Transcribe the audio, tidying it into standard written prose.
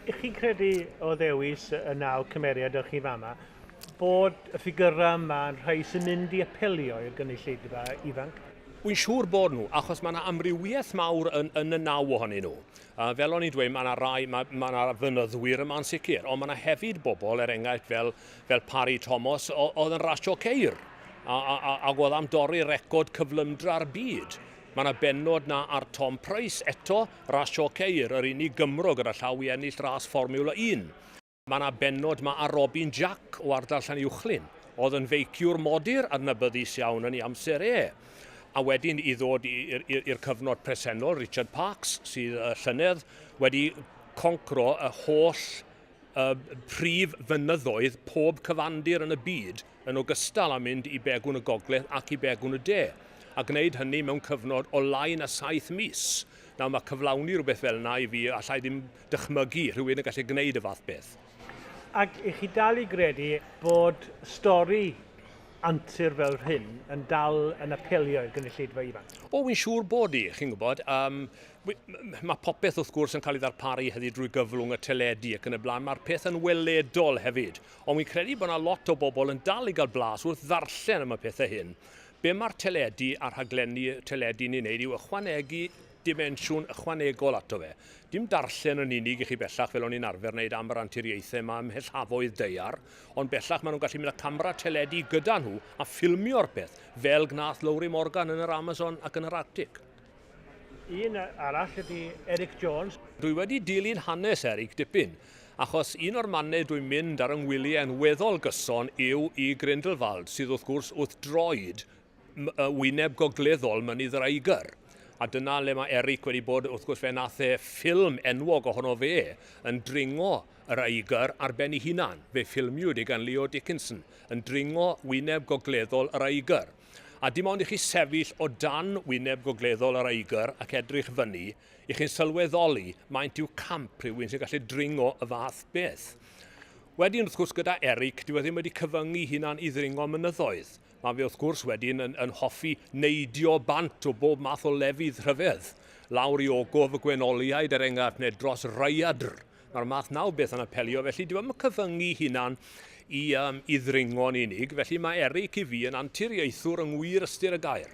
Ych chi'n credu o ddewis y naw cymeriad o'ch chi fama, bod y ffigyrau yma yn rhai sy'n mynd i apelio i'r gynulleidfa ifanc? Wy'n siŵr bod nhw, achos mae yna amrywiaeth mawr yn, yn y naw ohonyn nhw. Fel o'n i'n dweud, mae yna rai, mae, mae yna fynyddwyr yma'n sicr, ond mae yna hefyd bobl, er enghraifft fel, fel Parry Thomas, oedd yn rasio ceir, a, a, a, ac oedd am dorri record cyflymdra'r byd. Mae yna bennod na ar Tom Pryce eto, rasio ceir, yr unig Gymro gyda llaw i ennill ras Fformiwla 1. Mae yna bennod 'ma ar Robin Jac o ardal Llanuwchllyn, oedd yn feiciwr modur adnabyddus iawn yn ei amser e. A wedyn i ddod i'r cyfnod presennol, Richard Parks, sydd y llynedd wedi concro y holl uh, prif fynyddoedd pob cyfandir yn y byd yn ogystal â mynd i Begwn y Gogledd ac i Begwn y De, a gwneud hynny mewn cyfnod o lai na saith mis. Nawr, mae cyflawni rhywbeth fel yna i fi, allai ddim dychmygu rhywun yn gallu gwneud y fath beth. Ac i chi dal i gredu bod stori antur fel hyn yn dal yn apelio i'r gynulleidfa ifanc? O, wy'n siŵr bod i, chi'n gwybod. Um, mae popeth wrth gwrs yn cael ei ddarparu heddi drwy gyflwng y teledu ac yn y blaen. Mae'r peth yn weledol hefyd. Ond wy'n credu bod yna lot o bobl yn dal i gael blas wrth ddarllen am y pethau hyn. Be mae'r teledu a'r rhaglenni teledu ni'n neud yw ychwanegu dimensiwn ychwanegol ato fe. Dim darllen yn unig i chi bellach fel o'n i'n arfer wneud am yr anturiaethau yma ym mhellafoedd daear, ond bellach maen nhw'n gallu mynd â camera teledu gyda nhw a ffilmio'r peth, fel gnath Lowri Morgan yn yr Amazon ac yn yr Arctic. Un arall ydy Eric Jones. Dwi wedi dilyn hanes Eric dipyn, achos un o'r mannau dwi'n mynd ar 'y ngwyliau yn weddol gyson yw i Grindelwald, sydd wrth gwrs wrth droed wyneb gogleddol Mynydd yr Eiger. A dyna le mae Eric wedi bod, wrth gwrs fe nath e ffilm enwog ohono fe yn dringo yr Eiger ar ben ei hunan. Fe ffilmiwyd e gan Leo Dickinson yn dringo wyneb gogleddol yr Eiger. A dim ond i chi sefyll o dan wyneb gogleddol yr Eiger ac edrych fyny, i chi'n sylweddoli maint yw camp rhywun sy'n gallu dringo y fath beth. Wedyn, wrth gwrs, gyda Eric, dyw e ddim wedi cyfyngu hunan i ddringo mynyddoedd. Mae fe wrth gwrs wedyn yn, yn hoffi neidio bant o bob math o lefydd rhyfedd, lawr i ogof y Gwenoliaid er enghraifft, neu dros raeadr. Mae'r math 'na o beth yn apelio, felly dyw e'm yn cyfyngu hunan i, um, i ddringo'n unig, felly mae Eric i fi yn anturiaethwr yng ngwir ystyr y gair.